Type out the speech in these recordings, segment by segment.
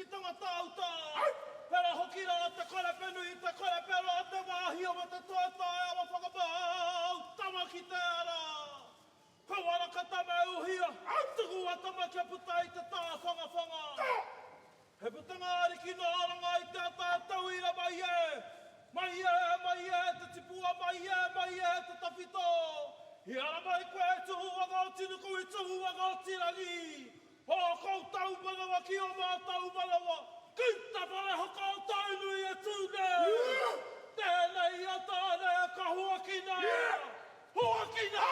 tiki tangata uta. Pera hoki rā te karepe nui, te karepe rā te wāhi awa te toetae awa whakamau tama ki te ara. Kaua ka tama e uhia, tukua tama kia puta i te tāwhangawhanga. He putanga ariki nō Aranga i te ata e tauira mai e, mai e, mai e te tipua, mai e, mai e te tawhito. I ara mai koe i Tuhuanga o Tinuku, i Tuhuanga o Tirangi. Ō koutou manawa ki ō mātou manawa, ki te whare haka o Tainui e tū nei. Tēnei a Tāne ka huakina! Huakina!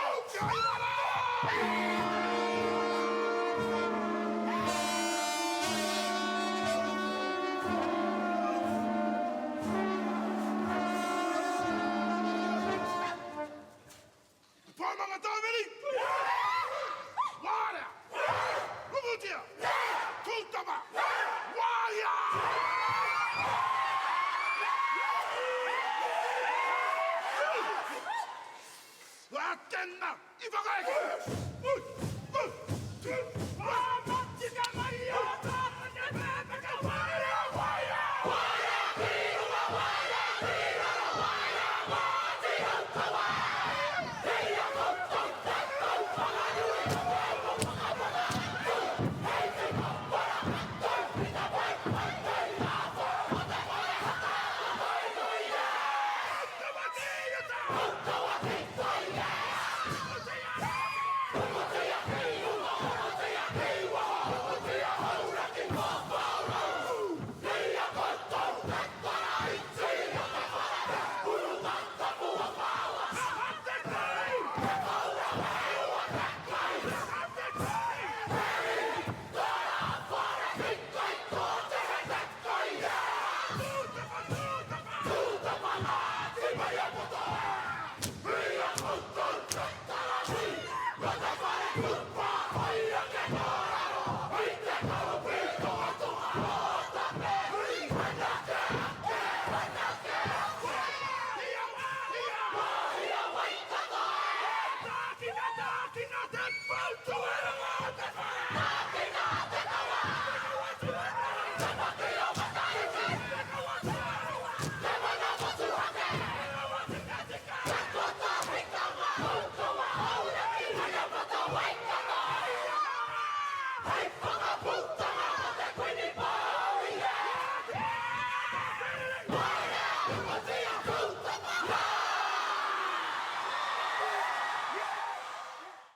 Pāmanga Tāmiri! Wārea! Rukutia! Tūtama! Wāhia! Wā tēnā i whakaeke! Tika mai i a tātou te pēpeka wārea! Wārea! Wārea ki runga, wārea ki raro, wārea mā te raukawa! Hei a koutou tātou whanganui o te awa whakapapa tū hei te papara tū ki te wai wai kei ngā whare o te whare haka o Tainui e! Koutou ki uta! Koutou ki tai e! Hokotia ki runga, hokotia ki waho, hokotia Hauraki pāpāurau! Kei a koutou te tara iti o te whare, urunga tapu o Pāoa! Aha te kai! He koura waiua te kai! Aha te kai! Hei tara whare ki kai tō te he te kai e! Tūtapa, tūtapa! Tūtapa Ngāti Maniapoto! Kei a koutou te Tākina, tākina te poutueranga o te whare! Tākina te kawa! Te paki o Matariki! Te mana motuhake! Te kotahitanga! Koukoa Hauraki Maniapoto Waikato! Hei whakaputanga mō te Kuini Māori e! Haere! Rukutia!